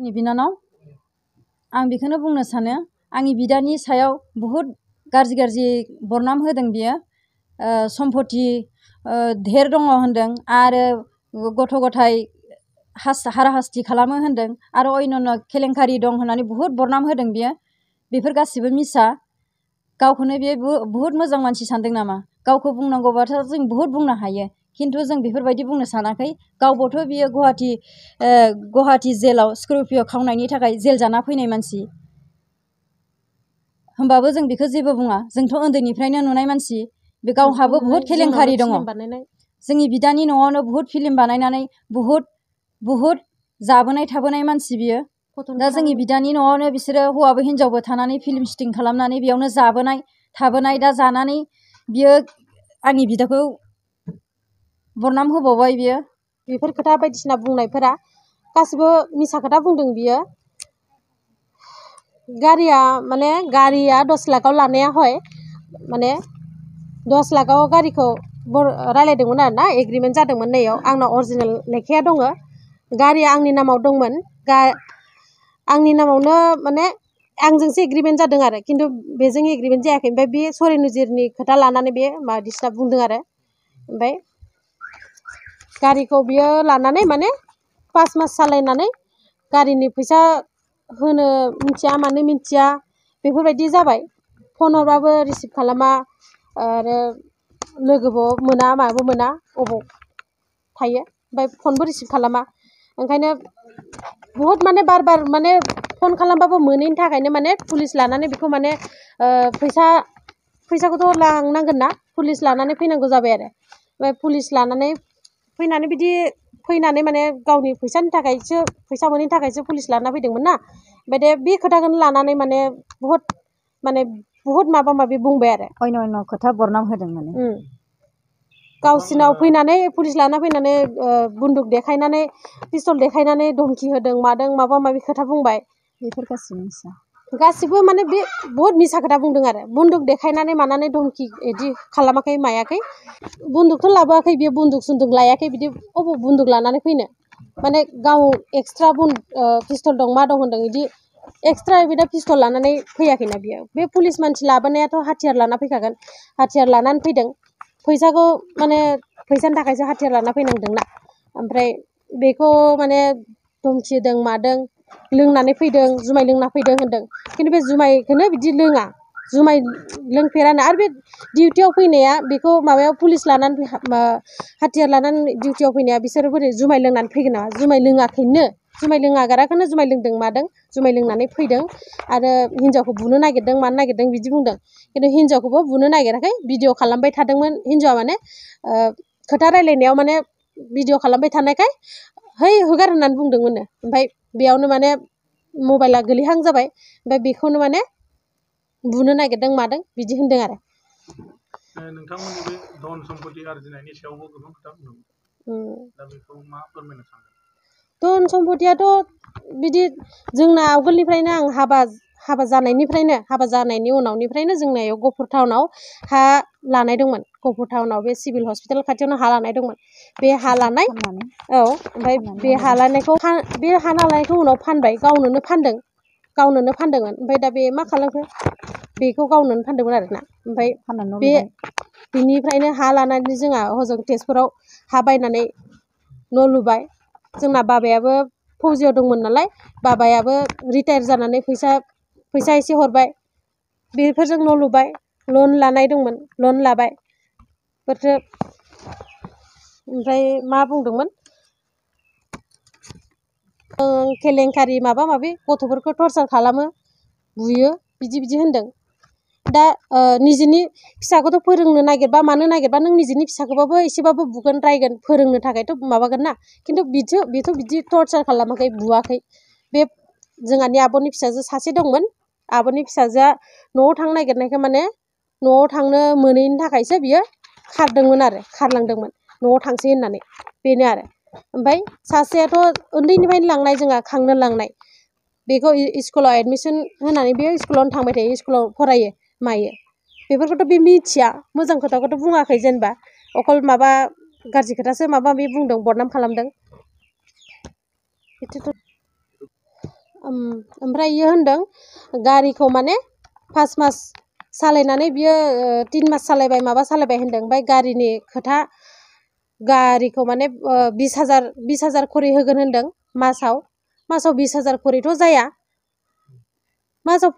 बिनानाव आं बेखौनो बुंनो सानो आंनि बिदानि सायाव बहुद गाज्रि बरनाम होदों बियो सम्पति धेर दङ होनदों आरो गथ' गथाय हाराहास्ति खालामो होनदों आरो अन्यान्य केलेंकारि दं होननानै बहुद बरनाम होदों बियो बेफोर गासिबो मिसा गावखौनो बियो बहुद मोजां मानसि सानदों नामा गावखौ बुंनांगौबाथ' जों बहुद बुंनो हायो खिन्थु जों बेफोरबायदि बुंनो सानाखै गावबोथ' बियो गुवाहाटी जेलाव स्कर्पिय' खावनायनि थाखाय जेल जाना फैनाय मानसि होमबाबो जों बेखौ जेबो बुङा जोंथ' उन्दैनिफ्रायनो नुनाय मानसि बे गावहाबो बहुद केलेंकारि दङ जोंनि बिदानि न'आवनो बहुद फिल्म बानायनानै बहुद जाबोनाय थाबोनाय मानसि बियो दा जोंनि बिदानि न'आवनो बिसोरो हौवाबो हिनजावबो थानानै फिल्म शुटिं खालामनानै बेयावनो जाबोनाय थाबोनाय दा जानानै बियो आंनि बिदाखौ बरनाम होबावबाय बियो बेफोर खोथा बायदिसिना बुंनायफोरा गासिबो मिसा खोथा बुंदों बियो गारिया 10 लाखआव लानाया हय माने 10 लाखआव गारिखौ रायलायदोंमोन आरोना एग्रिमेन्ट जादोंमोन नैयाव आंना अरिजिनेल लेखाया दङ गारिया आंनि नामाव दंमोन आंनि नामावनो माने आंजोंसो एग्रिमेन्ट जादों आरो खिन्थु बेजों एग्रिमेन्ट जायाखै ओमफ्राय बे सरेनुजिरनि खोथा लानानै बे बायदिसिना बुंदों आरो ओमफ्राय गारिखौ बियो लानानै माने 5 मास सालायनानै गारिनि फैसा होनो मिथिया मानो मिथिया बेफोरबायदि जाबाय फन हरबाबो रिसिभ खालामा आरो लोगोबो मोना माबो मोना अबाव थायो ओमफ्राय फनबो रिसिभ खालामा ओंखायनो बहुद माने बार माने फन खालामबाबो मोनैनि थाखायनो माने पुलिस लानानै बेखौ माने फैसाखौथ' लांनांगोन ना पुलिस लानानै फैनांगौ जाबाय आरो ओमफ्राय पुलिस लानानै फैनानै माने गावनि फैसानि थाखायसो फैसा मोनैनि थाखायसो पुलिस लाना फैदोंमोन ना ओमफ्राय बे खोथाखौनो लानानै माने बहुद माबा माबि बुंबाय आरो अन्यान्य खोथा बरनाम होदों माने गावसिनाव फैनानै पुलिस लाना फैनानै बन्दुक देखायनानै पिस्तल देखायनानै धमकि होदों मादों माबा माबि खोथा बुंबाय बेफोर गासिबो माने बे बहुद मिसा खोथा बुंदों आरो बन्दुक देखायनानै मानानै धमकि इदि खालामाखै मायाखै बन्दुकथ' लाबोआखै बियो बन्दुक सुन्दुक लायाखै बिदि अबाव बन्दुक लानानै फैनो माने गाव एक्सट्रा पिस्तल दं मा दं होनदों बिदि एक्सट्रा बिदा पिस्तल लानानै फैयाखैना बियो बे पुलिस मानसि लाबोनायाथ' हाथियार लाना फैखागोन हाथियार लानानै फैदों फैसाखौ माने फैसानि थाखायसो हाथियार लाना फैनांदोंना ओमफ्राय बेखौ माने धमकि होदों मादों लोंनानै फैदों जुमाय लोंना फैदों होनदों खिन्थु बे जुमायखौनो बिदि लोङा जुमाय लोंफेरानो आरो बे डिउटियाव फैनाया बेखौ माबायाव पुलिस लानानै हाथियार लानानै डिउटियाव फैनाया बिसोरो बोरै जुमाय लोंनानै फैगोन नामा जुमाय लोङाखैनो जुमाय लोङागाराखौनो जुमाय लोंदों मादों जुमाय लोंनानै फैदों आरो हिनजावखौ बुनो नागिरदों मानो नागिरदों बिदि बुंदों खिन्थु हिनजावखौबो बुनो नागिराखै भिडिअ खालामबाय थादोंमोन हिनजावा माने खोथा रायलायनायाव माने भिडिअ खालामबाय थानायखाय है होगार होननानै बुंदोंमोननो ओमफ्राय बेयावनो माने मबाइला गोलैहां जाबाय ओमफ्राय बेखौनो माने बुनो नागिरदों मादों बिदि होनदों आरो नोंथांमोननि बे धन सम्पति आरजिनायनि सायावबो गोबां खोथा बुंदों दा बेखौ मा फोरमायनो सानो धन सम्पतियाथ' बिदि जोंना आवगोलनिफ्रायनो आं हाबा जानायनि उनावनिफ्रायनो जोंनियाव गहपुर टाउनाव हा लानाय दंमोन गहपुर टाउनाव बे सिभिल हस्पिटाल खाथियावनो हा लानाय दंमोन बे हा लानाय ओमफ्राय बे हा लानायखौ उनाव फानबाय गावनोनो फानदोंमोन ओमफ्राय दा बे मा खालामखो बेखौ गावनोनो फानदोंमोन आरोना ओमफ्राय बेनिफ्रायनो हा लानानै जोंहा हजों तेजपुराव हा बायनानै न' लुबाय जोंना बाबायाबो फौजियाव दंमोन नालाय बाबायाबो रिटायार जानानै फैसा एसे हरबाय बेफोरजों न' लुबाय लन लानाय दंमोन लन लाबाय ओमफ्राय मा बुंदोंमोन केलेंकारि माबा माबि गथ'फोरखौ टर्चार खालामो बुयो बिदि होनदों दा निजेनि फिसाखौथ' फोरोंनो नागिरबा मानो नागिरबा नों निजेनि फिसाखौबाबो एसेबाबो बुगोन रायगोन फोरोंनो थाखायथ' माबागोन ना खिन्थु बेथ' बिदि टर्चार खालामाखै बुवाखै बे जोंहानि आब'नि फिसाजो सासे दंमोन आब'नि फिसाजोआ न'आव थांनो नागिरनायखौ माने न'आव थांनो मोनैनि थाखायसो बियो खारलांदोंमोन न'आव थांसै होननानै बेनो आरो ओमफ्राय सासेयाथ' उन्दैनिफ्रायनो लांनाय जोंहा खांनो लांनाय बेखौ स्कुलाव एडमिसन होनानै बे स्कुलावनो थांबाय थायो स्कुलाव फरायो मायो बेफोरखौथ' बे मिथिया मोजां खोथाखौथ' बुङाखै जेनेबा अकल माबा गाज्रि खोथासो माबा माबि बुंदों बदनाम खालामदों ओमफ्राय इयो होनदों गारिखौ माने 5 मास सालायनानै बियो 3 मास सालायबाय माबा सालायबाय होनदों ओमफ्राय गारिनि खोथा गारिखौ माने 20,000 खरि होगोन होनदों मासाव 20,000 खरिथ' जाया मासाव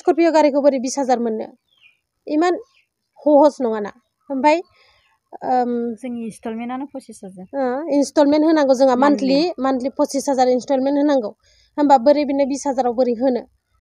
स्करपिय' गारिखौ बोरै 20,000 मोननो इमान सहस नङाना ओमफ्राय जोंनि इनस्टलमेन्टआनो 25,000 इनस्टलमेन्ट होनांगौ जोंहा मान्थलि 25,000 इनस्टलमेन्ट होनांगौ होमबा बोरै बिनो 20,000आव बोरै होनो